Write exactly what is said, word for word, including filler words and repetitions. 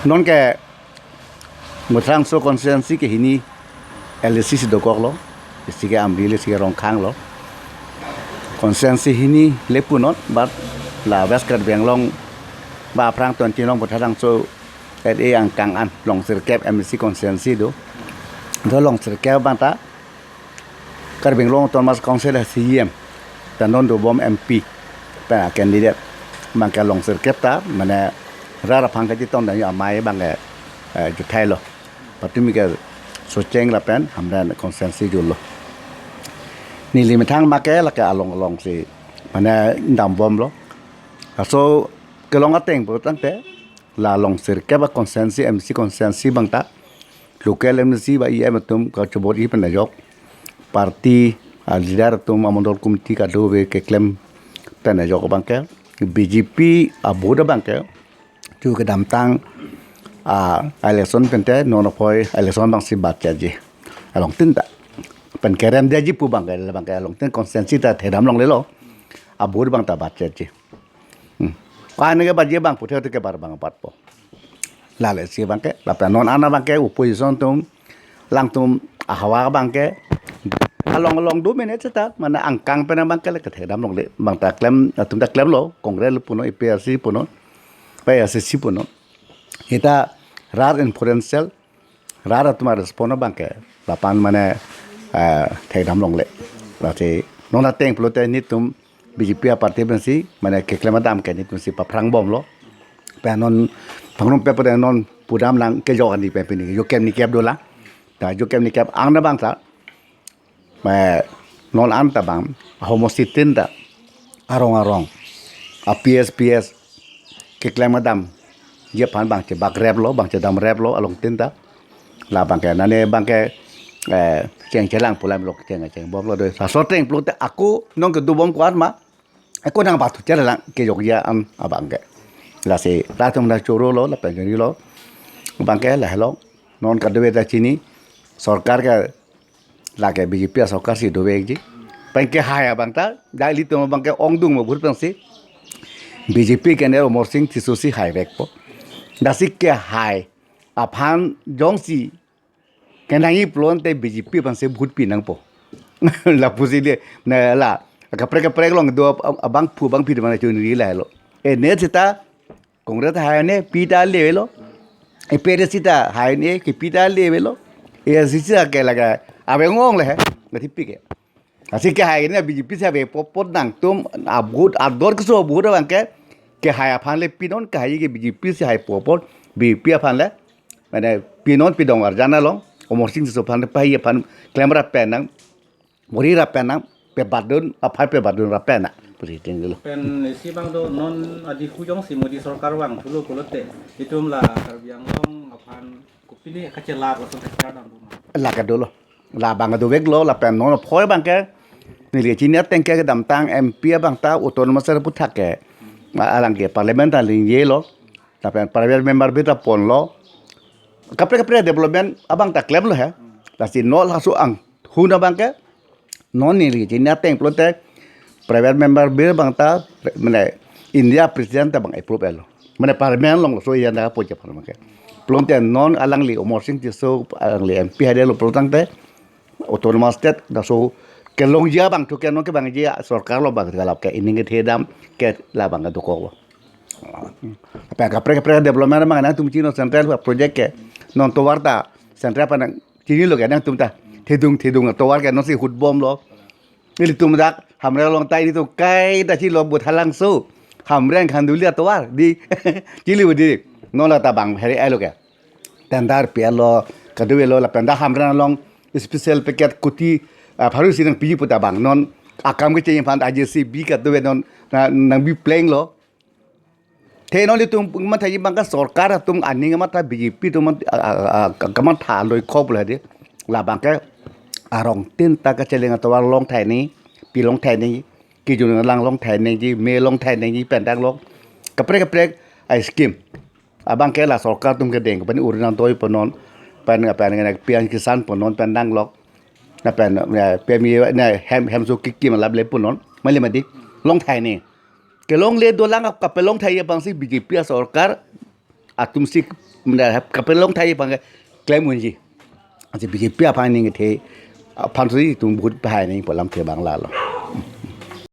Non ke Muthangso constituency ke hini L A C si dokoklo, isi ke Amri le, isi ke Rongkhang lo. Constituency hini le punon, but la West Karbi Anglong ba aphrang twenty nong Muthangso L A angkang an long sirkep M A C constituency do. Do long sirkep abang ta Karbi Anglong Autonomous Council a C E M, ta non dobom M P, pa candidate, abang ke long sirkep ta, mane rat aphang kachetong dan amei abang ke, eh, juthailo. Patumi ke Socheng lapen Hamren constituency julo. Neli methang abang ke lake along along si, mane dambomlo. Laso kelong ateng pulotangte, la long sirkep a constituency, M C constituency abang ta, local M C ba E M atum kachobor-i pen ajok, party a leader atum, amondol committee kadokave keklem pen ajok abang ke, B J P a vote abang ke, chu kedamtang a election pen te non aphoi election abang si batchetji. Along tin ta pen keremdetji pu abang ke, abang ke along tin constituency ta thedam longlelo, a vote abang ta batchetji. Hmm. Kane ke batji abang puthe te ke bar abang batpo. Lale si abang ke, lapen non an abang ke opposition atum, alangtum ahawa abang ke, along along do mene seta, mane angkang pen abang ke le kethedam longle, abang ta klem, atum ta klemlo, Congress le punon, A P H L C punon, P H L C punon. Hita rat influential, rat atum a respond abang ke, lapen mane, eh, thedam longle. Lasi non ateng pulote nelitum B J P a party pensi, mane keklem adam ke nelitum si paphrang bomlo. Pen non pangrum pe pada non pudam nang kejok ani pen pini, jokem nikep dolang. Ta jokem nikep ang na abang ta, ma non an ta abang, homosti tin ta, arong arong, a P S, P S, keklem adamji aphan abang chebakreplo, abang chedamreplo, along tin ta. La abang ke, nane abang ke, eh, cheng chelang pulam lo, cheng chengbomlo do. Laso ateng pulote ako nong kedobom ko-an ma, ako nang bathu chelang kejokji an abang ke. Lasi, latum na chorolo, lapen chorilo. Abang ke, lahelo. Non kadokave ta chini, sorkar ke, lake B J P a sorkar si dovekji. Pen kehai abang ta, dak ilitum abang ke ongdung mo bur pensi, B J P candidate Amarsing Tisso si haivekpo. Lasi kehai aphan jongsi kenangji pulote B J P aphansi vote pi nangpo. Lapusi le, na la, kaprek kaprek along do ab-, abangphu abangphi do mane chunri lahelo. E ne seta, Congress hai ne pi ta levelo. A P H L C ta hai ne kepi ta levelo. A I C C ta ke lake ave ngong le he. Ngathipi ke. Lasi kehai ne B J P si avepo apot nangtum a vote ador keso vote abang ke. Kehai aphan le pinon, kehai ke B J P si haipo apot, B J P aphan le. Mane pinon pidong arjan along, Amarsing Tisso aphan le pahai aphan klemrap pen nang, morirap pen nang, pebatdun, aphan pebatdunrap pen nang. Pusi tinglo. Pen isi abang do non adi hujong si Modi sorkar vangthulo pulote, itum la Karbi Anglong aphan kopine kachelak lason kachelak dam do ma? La kadolo. La abang doveklo, lapen non aphoi abang ke, neli chini ateng ke kedamtang M P abang ta autonomous aputhak ke, ma alang ke parliament ta lingjelo, lapen private member bill ta ponlo, kaprek kaprek development abang ta klemlo he. Lasi non laso anghun abang ke, non neli chini ateng pulote, private member bill abang ta, mane India president ta abang approve etlo. Mane parliament along laso area ta pon chepar abang ke. Pulote non alangli Amarsing Tisso alangli M P haidetlo pulotangte, autonomous state, laso kelongji abangthu ke non kevangji sorkar lo abang kalap ke, ining kethedam ke la abang dokoklo. Pen kaprek kaprek development abang nangtum chini central project ke, non tovar ta central aphan nang chinilo ke nangtum ta. Thedung thedung tovar ke non si hutbomlo. Ilitum dak Hamren along ta ilitum kaita chilo Buthalangso, Hamren Khanduli atovar di. Chili di. Non la ta abang here ailo ke. Tender pi-etlo, kadokavelo lapen dak Hamren along special package kuti, ah, pharo isi nangpiji pu ta abang non akam kecheng aphan ta J C B kadokave non na, nangbi plenglo. The non ilitum mathaji abang ke sorkar atum aning amat ta B J P atum mat, a, a, a, a, kamatha loikho pulo hedi. La abang ke arong tin ta kacheleng atovar longthai nangji, pi longthai nangji, kejun lang longthai nangji, me longthai nangji pen dak lo. Kaprek kaprek a scheme. Abang ke la sorkar atum kedeng, pen Orunodoi punon, pen, pen, pen P M Kisan punon pen danglok. Na pen, eh, P M A Y, na hem, hemso kikim alap le punon. Mali madi, longthai nangji. Kelongle dolang ap kapelongthai abang si B J P a sorkar atum si mane kapelong thai abang ke klem unji. Ansi B J P aphan ning kethe aphan si itum vote pahai nangji pu alamthe abang lalo.